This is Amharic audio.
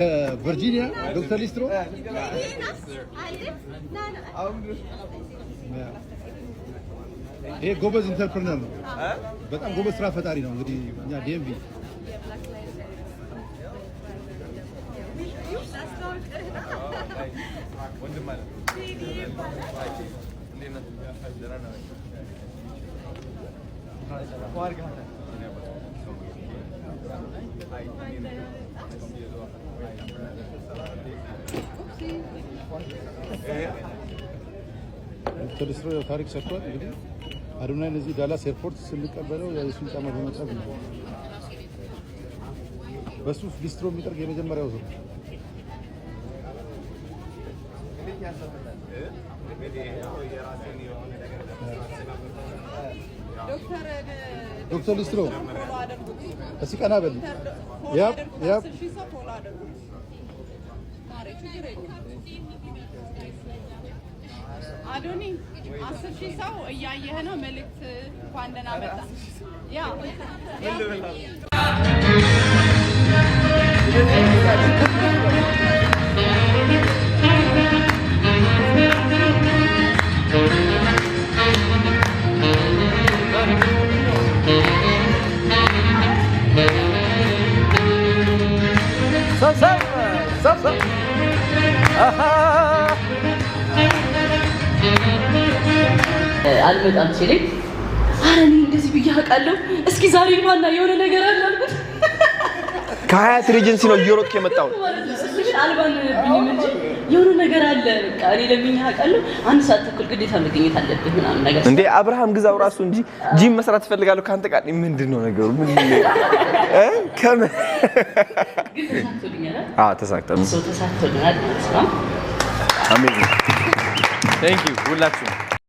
ከቨርጂኒያ ዶክተር ሊስትሮ። Yeah። ይሄ ጎበዝ entrepreneur ነው። በጣም ጎበዝ ስራ ፈጣሪ ነው። እንግዲህ እኛ DMV ዶክተር ሊስትሮ ያው ታሪክ ሰርቷል። እንግዲህ አዶናይን እዚህ ዳላስ airport ስንቀበለው ያው የሱን ጫማ በመጥረግ ነው። በሱፍ ሊስትሮ የሚጠርግ የመጀመሪያው ሰው። ዶክተር ሊስትሮ፣ እስኪ ቀና በል። Yep. አዶኒ፣ 10,000 ሰው እያየህ ነው። መልእክት፣ እንኳን ደህና መጣ። Yeah. ሰብሰብ ሰብሰብ አሃ። አልመጣም ሲለኝ ኧረ እኔ እንደዚህ ብዬ አውቃለሁ። እስኪ ዛሬ ማና የሆነ ነገር አለ አልኩት። ከሀያት ሬጀንሲ ነው እየሮጥክ የመጣው። ማለት ነው። እሱ ግን አልባንብኝም እንጂ የሆነ ነገር አለ። በቃ እኔ ለምኜ አውቃለሁ። 1 ሰዓት ተኩል ግዴታ መገኘት አለብህ ምናምን ነገር። እንዴ አብርሃም ግዛው ራሱ እንጂ ጂም መስራት እፈልጋለሁ ከአንተ ጋር። ምንድን ነው ነገሩ? ምንድን ነው እ ከምን ግን ተሳክቶልኛል። አዎ፣ ተሳክቷል። ሰው ተሳክቶልኛል ማለት ነው። Amazing, thank you ሁላችሁም።